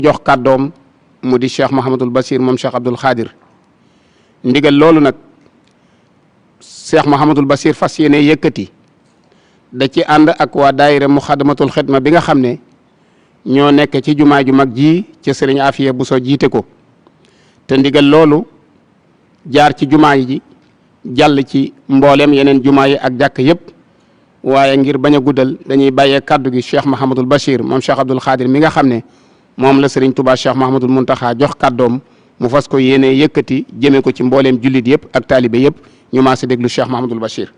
jox kàddoom mu di Cheikh Mouhamadul Bachir moom Cheikh Abdoul Khadir ndigal loolu nag Cheikh Mouhamadul Bachir fas yéene yëkkati da ci ànd ak waa daayira Muxaddamatul Xidma bi nga xam ne ñoo nekk ci jumaa ju mag ji ca sëriñ Afiya Buso jiite ko te ndigal loolu jaar ci jumaa yi jàll ci mboolem yeneen jumaa yi ak jàkk yëpp waaye ngir bañ a guddal dañuy bàyyee kàddu gi Cheikh Mouhamadul Bachir moom Cheikh Abdoul Khadir mi nga xam ne moom la sëriñ Touba Cheikh Mouhamadul Muntaxa jox kàddoom mu fas ko yéene yëkkati jëme ko ci mbooleem jullit yëpp ak taalibe yëpp ñu maa si déglu Cheikh Mouhamadul Bachir.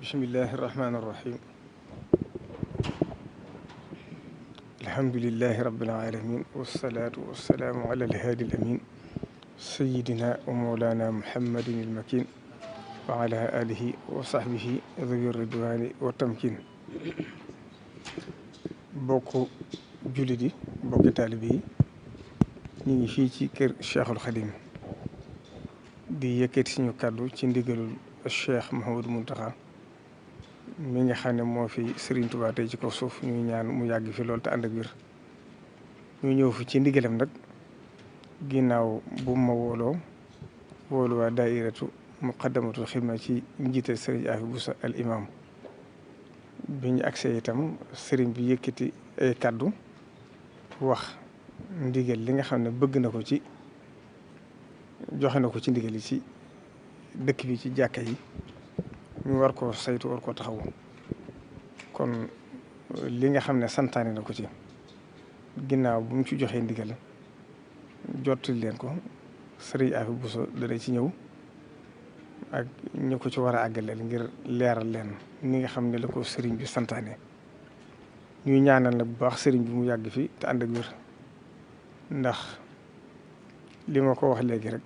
bismillahi rahmaani rahim. alhamdulillahi rabbil alamin wassalaatu wassalaamu ala alhaadi alamin sayidina wa mawlana muhammadin almakin wa ala alihi wa sahbihi dhawi ridwani wa tamkin. bokk jullit yi bokki taalibe yi ñu ngi fii ci kër Cheikhul Khadim di yëkkati suñu kàddu ci ndigalul Cheikh Mouhamadou Mountakha mi nga xam ne moo fi Serigne Touba tey ci kaw suuf ñuy ñaan mu yàgg fi loolu te ànd ak wér. ñu ñëw fi ci ndigalam nag ginnaaw bu ma woolu waa daairatu Muqaddamatul Xidma ci njiital Serigne Afi Buso al imam bi ñu agsee itam Serigne bi yëkkati ay kàddu wax ndigal li nga xam ne bëgg na ko ci joxe na ko ci ndigal yi ci dëkk bi ci jàkka yi ñu war koo saytu war koo taxawu kon li nga xam ne santaane na ko ci ginnaaw bu mu ci joxee ndigal jottali leen ko Serigne Afi Buso dana ci ñëw ak ñu ko ci war a àggaleel ngir leeral leen ni nga xam ne la ko Serigne bi santaane ñuy ñaanal nag bu baax Serigne bi mu yàgg fi te ànd ak wér ndax li ma ko wax léegi rek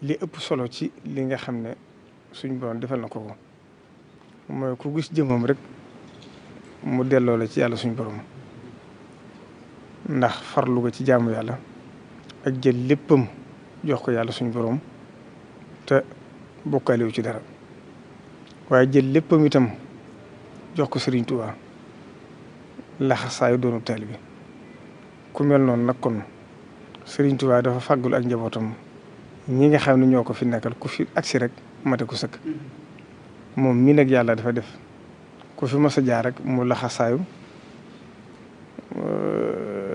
li ëpp solo ci li nga xam ne suñ borom defal na ko mooy ku gis jëmmam rek mu delloo la ci yàlla suñ borom ndax farlu ko ci jaamu yàlla ak jël léppam jox ko yàlla suñ borom te bokkaalewu ci dara waaye jël léppam itam jox ko Serigne Touba laxasaayu doonu taalibe bi ku mel noonu nag kon Serigne Touba dafa fàggul ak njabootam ñi nga xam ne ñoo ko fi nekkal ku fi agsi rek mate ko sëkk moom mii nag yàlla dafa def ku fi mas a jaar rek mu laxasaayu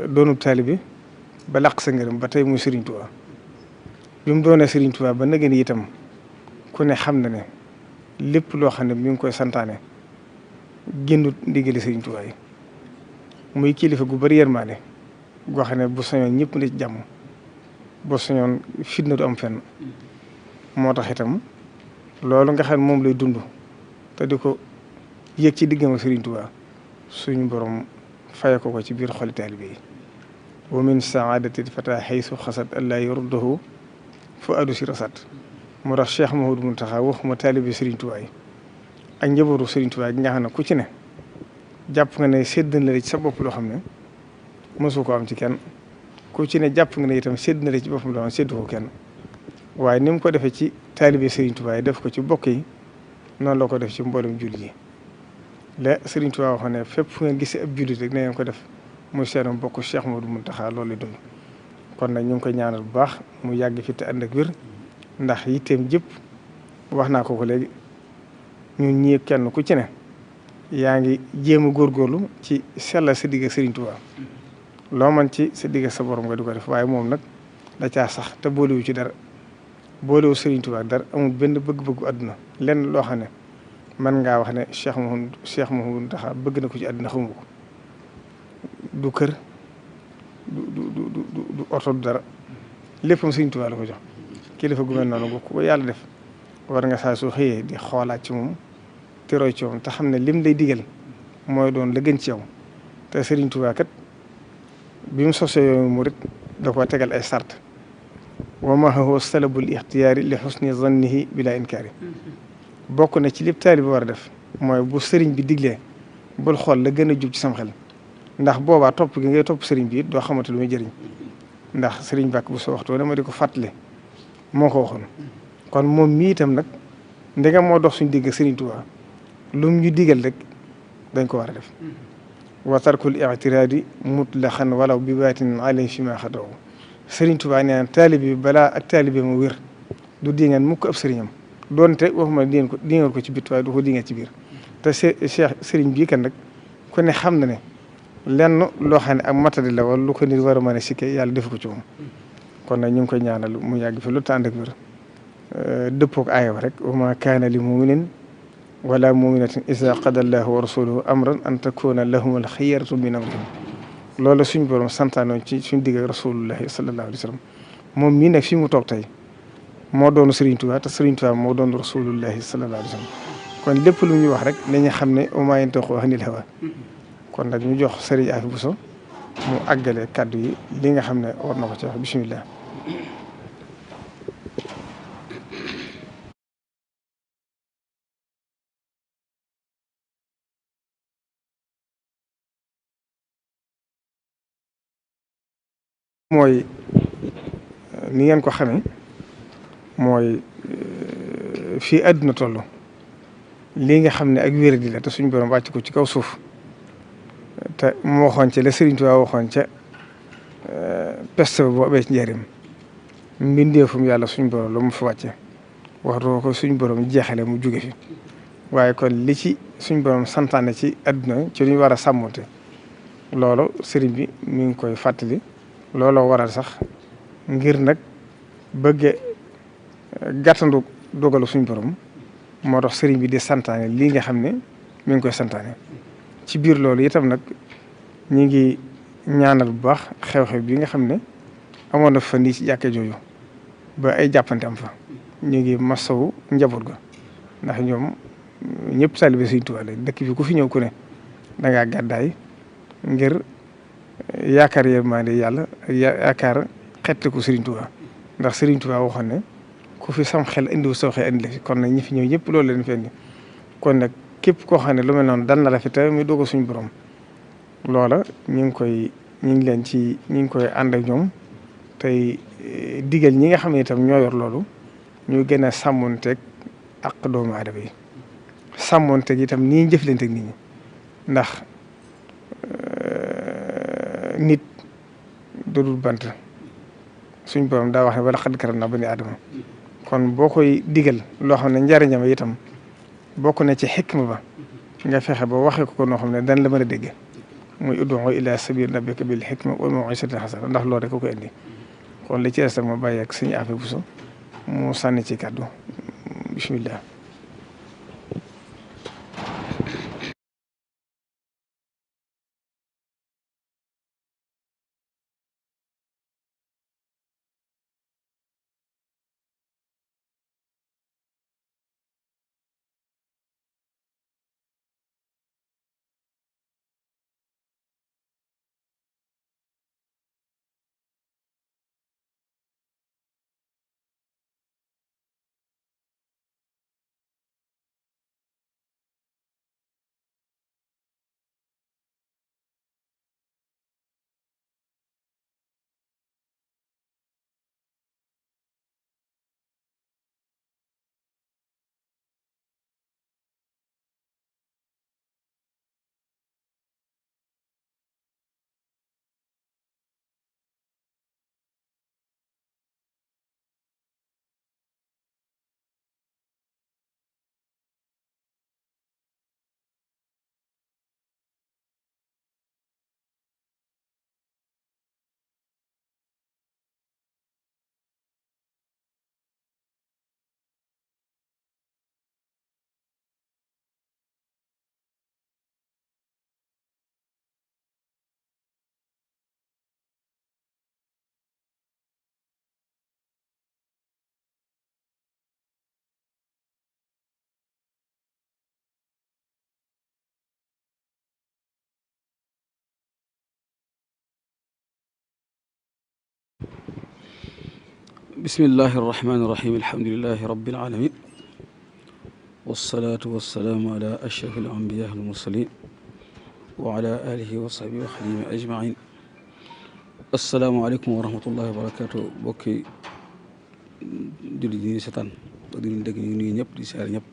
doonu taalibe bi ba laq sa ngërëm ba tey muy Serigne Touba bi mu doonee Serigne Touba ba nageen itam ku ne xam na ne lépp loo xam ne mi ngi koy santaane génnut ndigali Serigne Touba yi muy kilifa gu bari yërmaane goo xam ne bu soñoon ñëpp na ci jàmm bu soñoon fitna du am fenn moo tax itam loolu nga xam ne moom lay dund te di ko yëg ci diggam ak Serigne Touba suñu borom faye ko ci biir xoli taalibe yi wa min saadati fata xaysu xasat allah yurdahu fa adu si rasat moo tax Cheikh Mouhamadou Mountakha waxuma taalibe Serigne Touba yi ak njabootu Serigne Touba gi nga xam ne ku ci ne jàpp nga ne sédd na la ci sa bopp loo xam ne mosu ko am ci kenn ku ci ne jàpp nga ne itam sédd na la ci boppam loo xam ne séddu ko kenn waaye ni mu ko defee ci taalibe Serigne Touba yi def ko ci bokk yi noonu la ko def ci mboolem jullit yi la Serigne Touba waxoon ne fépp fu ngeen gisee ab jullit rek na ngeen ko def muy seenam bokk Cheikh Mouhamadou Mountakha loolu lay dund kon nag ñu ngi koy ñaanal bu baax mu yàgg fi te ànd ak wér ndax yitteem jëpp wax naa ko léegi ñun ñii kenn ku ci ne yaa ngi jéem a góorgóorlu ci sellal sa digg ak Serigne Touba loo man ci sa digg sa borom nga di ko def waaye moom nag da caa sax te boolewu ci dara boolewu Serigne Touba dara amul benn bëgg-bëggu àdduna lenn loo xam ne man ngaa wax ne Cheikh Mouhamadou Mountakha bëgg na ko ci àdduna xamu ko du kër du oto du dara léppam Serigne Touba la ko jox kilifa gu mel noonu bu ko yàlla def war nga saa soo xëyee di xoolaat ci moom te roy ci moom te xam ne lim lay digal mooy doon la gën ci yow te Serigne Touba kat bi mu sosee yoonu murit da ko tegal ay sart wa ma huwa salabul ixtiyaari li xusni zannihi bila inkaari bokk na ci lépp taalibe war a def mooy bu Serigne bi diglee bul xool la gën a jub ci sam xel ndax boobaa topp gi ngay topp Serigne bi it doo xamante lu muy jëriñ ndax Serigne Bakk bu soo waxtu dama di ko fàttali moo ko waxoon kon moom mii itam nag ndegam moo dox suñu digg Serigne Touba lu mu ñu digal rek dañ ko war a def wa tarkul i'tiraadi mutlaqan walaw bi baatin alayhi fi ma xadaw Sëriñ Tuubaa nee na taalibe bi balaa ak taalibe mu wér du dingaan mukk ab sëriñam doonte waxuma dingal ko ci bit waaye du ko dinga ci biir te Cheikh sëriñ bii kan nag ku ne xam na ne lenn loo xam ne ak matadi la wala lu ko nit war a mën a sikke yàlla def ko ci moom kon nag ñu ngi koy ñaanal mu yàgg fi lu tànd ak wér dëppook aaya rek wa ma kaana li muminin wala muminatin isa qada allahu wa rasuluhu amran an takuna lahum al xiyaratu min amrihim loolu suñ borom santaanoon ci suñ digg ak rasulullahi sallallahu alayhi wa sallam moom mii nag fi mu toog tey moo doon Serigne Touba te Serigne Touba moo doon rasulullahi sallallahu alayhi wa sallam kon lépp lu ñuy wax rek nañu xam ne wa maa yantiqu anil hawa kon nag ñu jox Serigne Afi Bousso mu àggale kàddu yi li nga xam ne war na ko ci wax bismillah. mooy ni ngeen ko xamee mooy fii àdduna toll lii nga xam ne ak wéradi la te suñ borom wàcc ko ci kaw suuf te mu waxoon ca la Sëriñ Tuubaa waxoon ca peste boo amee ci njëriñ mbindeefum yàlla suñ borom la mu fi wàcce waxtu ko suñ borom jeexale mu jóge fi waaye kon li ci suñ borom santaane ci àdduna ci lu ñu war a sàmmonte loolu sëriñ bi mi ngi koy fàttali. looloo waral sax ngir nag bëgge gàttandu dogalu suñ borom moo tax sëriñ bi di santaane lii nga xam ne mi ngi koy santaane ci biir loolu itam nag ñi ngi ñaanal bu baax xew-xew bi nga xam ne amoon na fa nii ci jàkkee jooju ba ay jàppante am fa ñu ngi masawu njaboot ga ndax ñoom ñëpp taalibe Sëriñ Tuubaa la dëkk bi ku fi ñëw ku ne dangaa gàddaay ngir yaakaar yërmande yàlla yaakaar xetliku Serigne Touba ndax Serigne Touba waxoon ne ku fi sam xel indiwu saw xel indi la fi kon nag ñi fi ñëw ñëpp loolu leen fi indi kon nag képp koo xam ne lu mel noonu dal na la fi te muy doog suñu borom loola ñu ngi koy ànd ak ñoom tey digal ñi nga xam ne itam ñoo yor loolu ñu gën a sàmmonteeg ak doomu aadama yi sàmmonteeg itam nii jëflanteeg nit ñi ndax nit dodul bant suñ borom daa wax ne wala xad karam na bani aadama kon boo koy digal loo xam ne njariñam itam bokk na ci xikma ba nga fexe ba waxee ko noo xam ne dañ la mën a dégg muy ud'u ila sabil rabbika bil hikma wal maw'izatil hasana ndax loolu rek ko indi kon li ci des ma bàyyi ak Sëriñ Afi Bousso mu sànni ci kàddu bismillah. bismillahi irrahmani irrahim alhamdulilahi rabbil alamin wasalaatu wasalaamu ala ashraf alambiya walmursalin wa ala alihi wa sahbihi wa xadimi ajmain asalaamaaleykum wa rahmatullahi wa barakatu bokki julli di setaan ak di leen dégg ñu nuyu ñëpp di siyaare ñëpp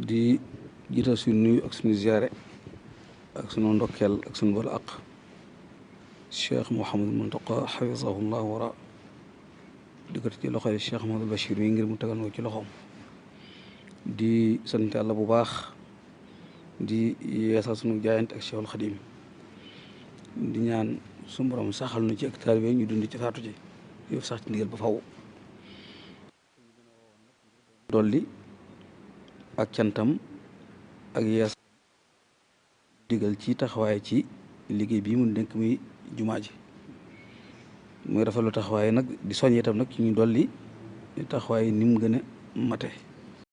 di jiital suñu nuyu ak suñu ziyaare ak sunu ndokkeel ak sunu bala aq Cheikh Mouhamadul Muntaqa xafisahullah wara di ko ci loxoy Cheikh Mouhamadul Bachir mi ngir mu tegal ko ci loxoom di sant Yàlla bu baax di yeesal sunu jaayante ak Cheikhul Xadim di ñaan sunu borom saxal nu ci ak taalibe ñu dund ci faatu ci yow sax ci ndigal ba faw dolli ak cantam ak yees digal ci taxawaay ci liggéey bii mu dénk muy jumaa ji muy rafetlu taxawaay nag di soññ itam nag ci ñu dolli taxawaay ni mu gën a mate